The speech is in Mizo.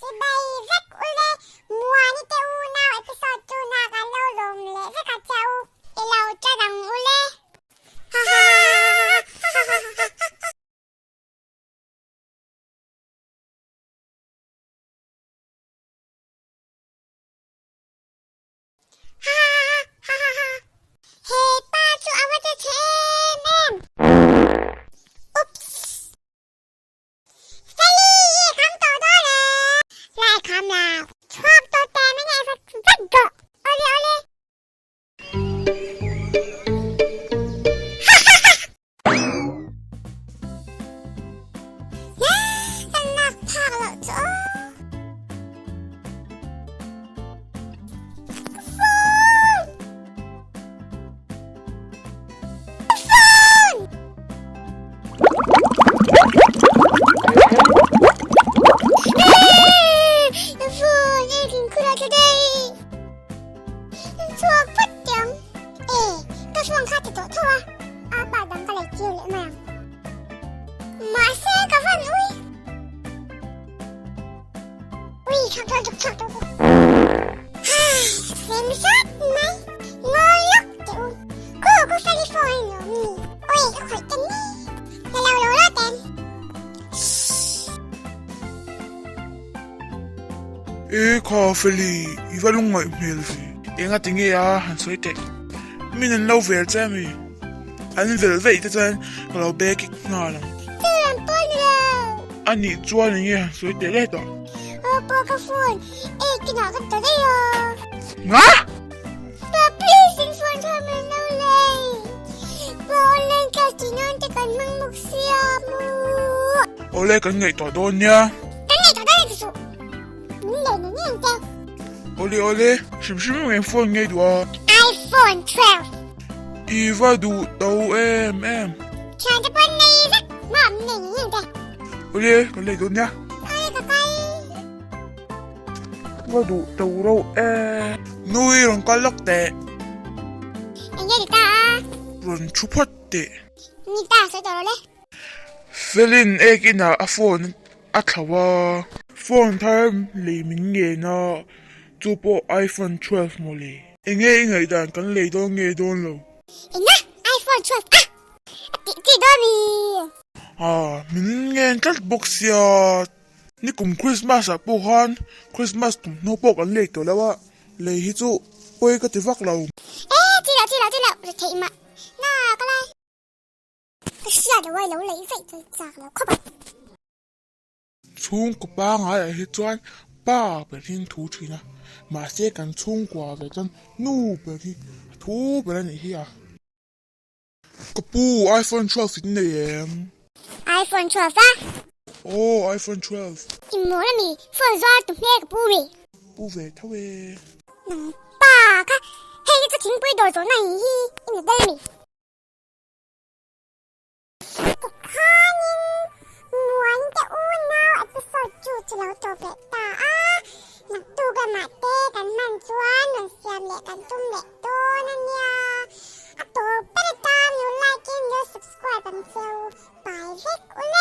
Chibai vek ule Muani te unau episode chu na kan lo lawm leh vek a che u. I lo chat ang ule. He pa chu a va che chhe em em. Oops. Feli i kham tawh dawn e. Lai kham lo. Chhuak tawh teh mai nge vat vat rawh. Awle awle. Kan lak phak loh chu aw. Ka phone! Ka phone! Ka phone! Ei kin khura ta dei. Chhuak phawt teh ang. E, ka phone kha ti tawh tho a. A pa dang ka lei tir leh mai ang. Mahse ka van ui. Ui chhuak tawh tuk chhuak tawh tuk. Hai, fem sat mai. Ngawi lawk teh u. Khu khu feli phone a ni awm ni. Ui ka khawih ta ni. La lo lo lo ten. E kha Feli, i va lungngaih hmel ve. Enga ti nge a han sawi teh. Min an lo vel che ami? An vel veih te chuan ka lo be kik nghal ang. Chu lam pawh ni lo. A nih chuan enge han sawi teh let a? Aw pawh ka phone e kinah ka ta daih a. Nga? Pa please in phone tha min lo lei. Pa online class tih nan te kan hmang bawk sia mu. Awle kan ngaihtuah dawn nia. Kan ngaihtuah dawn ati suh. Min lei ni ngei te. Awle awle hrim hrim eng phone ngei duh a. Iphone 12. I va duh to em em. Thian te pawn nei vek maw min lei ni ngei te. Awle kan lei dawn nia. Awle ka kal. Va duh to reuh e. Nui rawn kal lawk teh. Eng nge ni ta a? Rawn thu phawt teh. Ni ta sawi tawh lo le. Felin ek inah a phone a thlauh a. Phone thar lei min ngen a, chu pawh iPhone 12 mawle. Eng nge i ngaihdan kan lei dawn nge dawn lo? Eng a? iPhone 12 a? A tih chi dawn mi? Aa, min ngen tlat bawk sia. Nikum Christmas ah pawh khan Christmas thawmhnaw pawh kan lei tawh lo a, lei hi chu pawi ka ti vak lo. E, chi loh chi loh chi loh, ri theih mah na ka lai. Ka hriat lo a, i lo lei veih chu chak lo khawp a. Chhungkaw pangaiah hi chuan pa ber hi an thu thin a, mahse kan chhungkua ve chuan nu ber hi a thu ber a nih hi a. Ka pu, iPhone 12 in nei em? iPhone 12 a? Aw, iPhone 12. I mawl ami, phone zuar tu hmel ka pu mi. Pu ve tho e. Nang pa kha, hei hi chu thingpui dawr zawhna hi hi i ni tel ami? Tikhanin Muante unau episode chu chu lo tawp leh ta a, naktuk lamah te kan hman chuan rawn siam leh kan tum leh dawn a nia. A tawp ber atan lo like in lo subscribe ang cheu, bye vek ule.